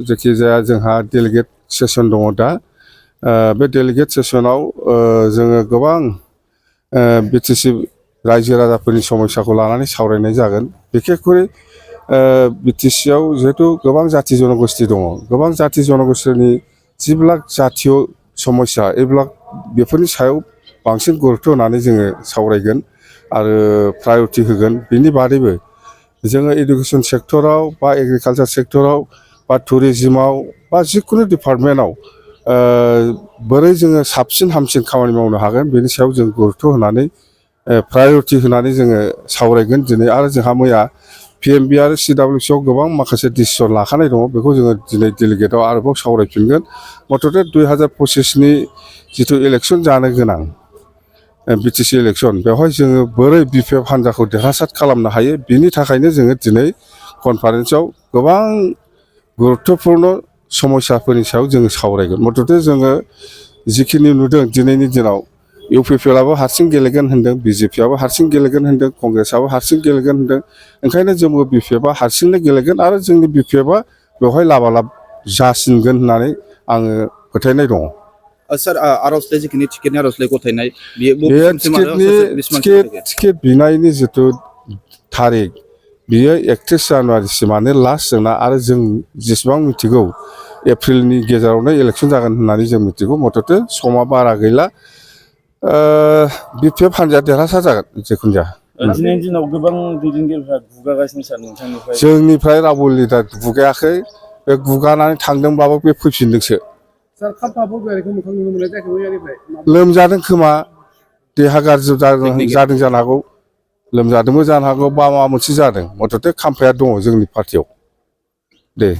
जायखिजाया जोंहा delegate session दङ दा बे डेलिगेट सेसनाव जोङो गोबां बिटिसि रायजो राजाफोरनि समस्याखौ लानानै सावरायनाय जागोन बिखेखकरि बिटिसिआव जिहेतु गोबां जाति जनगोष्ठी दङ गोबां जाति जनगोष्ठीनि जिबिलाक जातीय समस्या एब्लाक बेफोरनि सायाव बांसिन गुरुत्व होनानै जोङो सावरायगोन आरो प्रायरिटि होगोन बिनि बादैबो जोङो एडुकेशन सेक्टराव बा एग्रिकालचार सेक्टराव बा टुरिज्माव बा जिखुनु डिपार्टमेन्टआव बोरै जोङो साबसिन हामसिन खामानि मावनो हागोन बेनि सायाव जों गुरुत्व होनानै प्रायरिटि होनानै जोङो सावरायगोन दिनै आरो जोंहा मैया PMB आरो CWCआव गोबां माखासे डिसिसन लाखानाय दङ बेखौ जोङो दिनै डेलिगेटआव आरोबाव सावरायफिनगोन मथथे 2025नि जिथु इलेक्सन जानो गोनां बिटिसि इलेक्सन बेवहाय जोङो बोरै BPF हान्जाखौ देरहासार खालामनो हायो बिनि थाखायनो जोङो दिनै कनफारेन्सआव गोबां गुरुत्वपूर्ण समस्याफोरनि सायाव जोङो सावरायगोन मथथे जोङो जिखिनि नुदों दिनैनि दिनाव UPPLआबो हारसिं गेलेगोन होनदों BJPआबो हारसिं गेलेगोन होनदों कंग्रेसआबो हारसिं गेलेगोन होनदों ओंखायनो जोंबो BPFआ हारसिंनो गेलेगोन आरो जोंनि BPFआ बेवहाय लाबालाब जासिनगोन होननानै आङो फोथायनाय दङ सर आर'जलाइ जिखिनि टिकेटनि आर'जलाइ गथायनाय टिकेट बिनायनि जिथु थारिख बियो 31 जानुवारिसिमानो लास्ट जोंना आरो जों जेसेबां मिथिगौ एप्रिलनि गेजेरावनो इलेक्सन जागोन होननानै जों मिथिगौ मथथे समा बारा गैला BPF हान्जाया देरहासार जागोन जिखुनु जाया दिनैनि दिनाव गोबां दैदेनगिरिफ्रा गुगागासिनो सार नोंथांनिफ्राय जोंनिफ्राय रावबो लिडार गुगायाखै बे गुगानानै थांदोंब्लाबो बे फैफिनदोंसो सार खाम्फा बरगयारिखौ मोखां नुनो मोननाय जायाखै मैयानिफ्राय लोमजादों खोमा देहा गाज्रि जादों जानो हागौ लोमजादोंबो जानो हागौ बा माबा मोनसे जादों मथथे खाम्फाया दङ जोंनि पार्टियाव दे